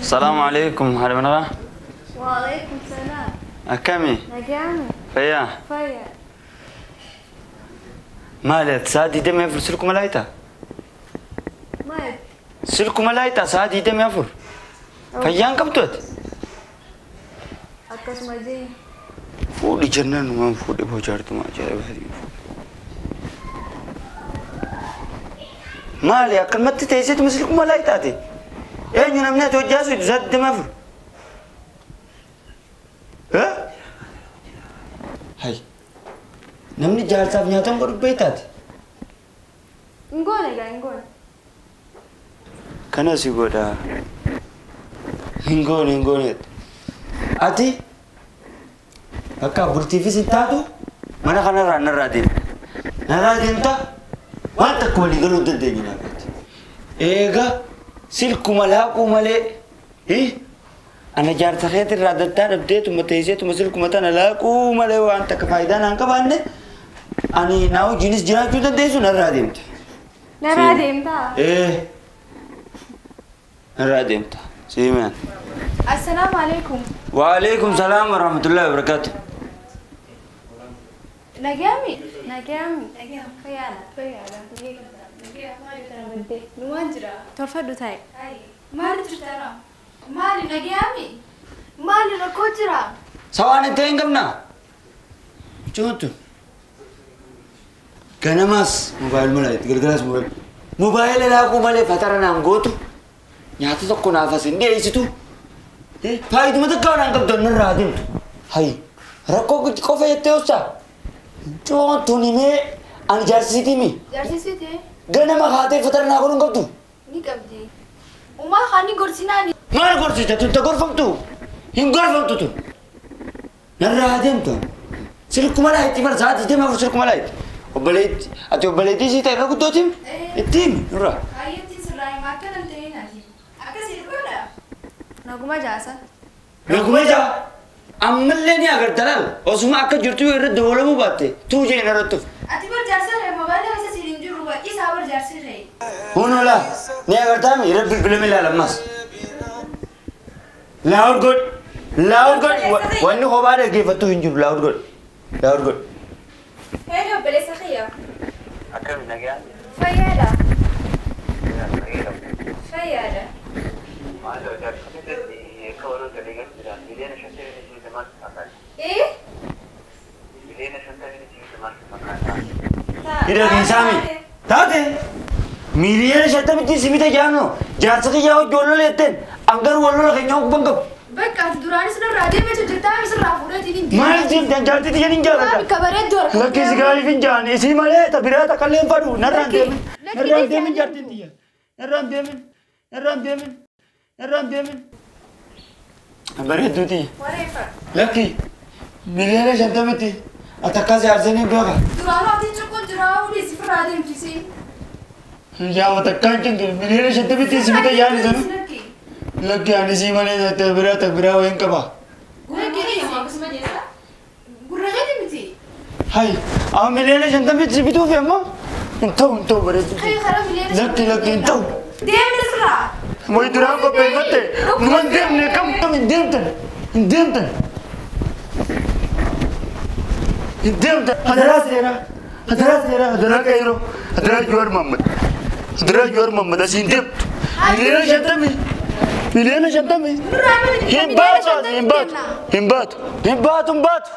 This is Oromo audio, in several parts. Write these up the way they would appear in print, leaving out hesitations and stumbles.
السلام عليكم هلا منغا. وعليكم السلام. أكمي؟ نجامي. فيا. فيا. مالت سادي دم يفر سلكم ملايتا؟ مالت. سلكم ملايتا سادي دم يفر. فيان كم توت؟ أكاس مجي. فودي جنان وما فودي بوجارت ما جاي بهذي. مالي أكل ما تتيجي مسلكم ملايتا تي. إيه نمنا توجاسو زاد دم يفر. ها؟ هاي. Namni jaarsaaf nyaatan godhu beektaati. Hin goone egaa hin goone. Kana si godha. Hin goone hin goone. Ati bakka bultiifis hin taatu mana kanarraa narraa deema. Narraa deemta waan takka walii galuu hin dandeenye naafati. Eega silkuma laaquu malee ana jaarsa keetirraa dattaa dhabdeetuma teesseetuma silkuma tana laaquu malee waan takka faayidaa naan qabaanne ani naa wajjinis jiraachuu dandeessu narraa deemta. Narraa deemtaa? Ee. Narraa deemta. Siimaan. Assalaamu alaikum. Waalaikum salaam wa rahmatullahi wa barakaatu. Nagaami? Nagaami. Nagaami. Fayyaadha. Fayyaadha. Numaan jira. Tolfadhu taa'e. Maali jirtara? Maali nagaami? Maali rakkoo jira? Sawaan itti hin qabna. Cuutu. Ganamaas moobaayil malee galgalas moobaayil. Moobaayila laaquu malee fatara naan gootu. Nyaata tokko naaf as hin dhiyeessitu. Faayiduma takka naan qabdu narraa deemtu. Hayi rakkoo qofa jettee hojjaa. Cuutuun himee ani jaarsisiitii mi? Jaarsisiitii? Ganama haatee fatara naa godhuu hin qabdu. Ni qabdi. Uumaa kaani gorsinaani. Maal gorsita tun ta gorfamtu? Hin gorfamtu tun. Narraa deemtu. Silkuma laayitti bara sa'aatii deema afur silkuma laayitti. Obboleetti ati obboleettii isii ta'e irra guddootiin ittiin nurraa. Baay'eetti sirraa himaa akka nam ta'ee naati. Akkasii godha. Naguma jaasa. Naguma jaa. Ammallee ni agarta laal osuma akka jirtu irra dabalamuu baatte tuu jeen irratti. Ati bar jaarsarree moobaayila keessa siin hin jiru isaa bar jaarsarree. Hunola ni agartaami irra bilbilame ilaala ammas. Laawud godh. Laawud godh. Wanni kophaa dhaggeeffattu hin jiru laawud godh. Laawud godh. Hello, obboleessa kiyya. Akkami nagaa? Fayyaadha. Fayyaadha. Hidha Saami. Taate miiliyoona shantamitti simita jaanoo jaarsa kiyyaa hojii wal lola angar wal lola keenya hubban qabu. Bakka ati duraanis narraa deemetu jirtaa misirraa fuudheetiin hin deemu. Maal deemtan jaartii tiyyan hin jaalladha. Bakka bareedduu harka. Lakki si gaariif hin jaan isii malee ta biraa takka illee hin fadhu narraan deemin. Narraan deemin jaartiin tiyya. Narraan deemin. Narraan deemin. Narraan deemin. Bareedduu tiyya. Lakki miiliyoona shantamitti ati akkas jaarsanii beeka. Duraanuu ati cuqqoon jiraa hundi sifirraa deemtisi. Yaa takka hin cinqin miliyoona shantamitti simita yaani sanu. Lakki ani sii malee ta biraa wayin qaba. Gurra keeti miti. Hay amma miliyoona shantamitti si bituufi amma hin ta'u bareedu. Lakki lakki hin ta'u. Deemni sirraa. Wayi duraan qopheeffatte numa hin deemne kam hin deemtan hin deemtan. Hin deemtan hadaraa seeraa hadaraa seeraa hadaraa qeeroo hadaraa Jawaar Mohammad hadaraa Jawaar Mohammad asii hin deemtu miliyoona shantamii. Miliyoona shantamii. Hin baatu hin baatu hin baatu hin baatu hin baatu.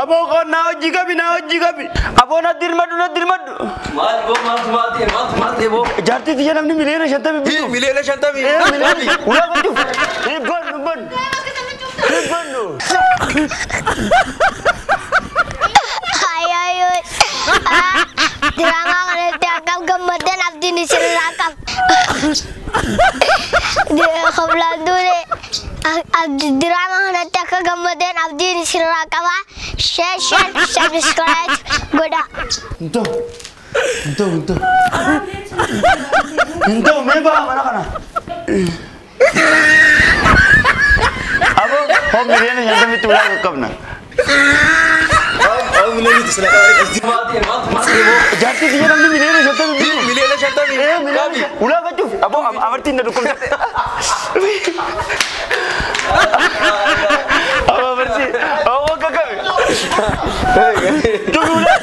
Aboo koo naa hojii qabi naa hojii qabi. Aboo na dirmadhu na dirmadhu. Maal boo maaltu maal ta'e maaltu maal ta'e boo. Jaartii tiyya namni miliyoona shantamii bitu. Miliyoona shantamii. Miliyoona. Ulaa gochuuf. Hin bannu hin bannu. Hin bannu. Ayo diraamaa kanatti akkam gammaddan abdiin isinirraa qaba. Hoblaan duune diraamaa kanatti akka gammaddan abdiin isinirraa qaba. Share share subscribe godha. Hin ta'u hin ta'u hin ta'u. Hin ta'u mee ba'a mana kana. Aboo hoo miliyoona shantamitti ulaa qaqqabna. Jaartii tiyya namni miliyoona shantamii bitu. Miliyoona 50. Miliyoona ulaa gachuuf aboo amartiin na dhukkubsatte. Amartii aboo akka qabe. Cufi ulaa.